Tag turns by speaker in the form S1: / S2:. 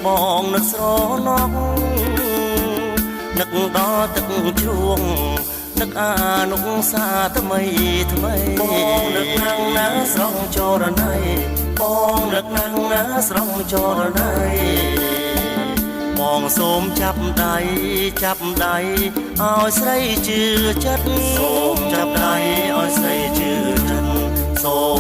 S1: បងនឹកស្រណុកនឹកដល់ទឹកជ្រួងនឹកអានុសាថ្មីថ្មីបងនឹកណាំងណាស្រង់ចរណៃបងនឹកណាំងណាស្រង់ចរណៃបងសូមចាប់ដៃចាប់ដៃឲ្យស្រីជឿចិត្តសូមចាប់ដៃឲ្យស្រីជឿចិត្តសូម។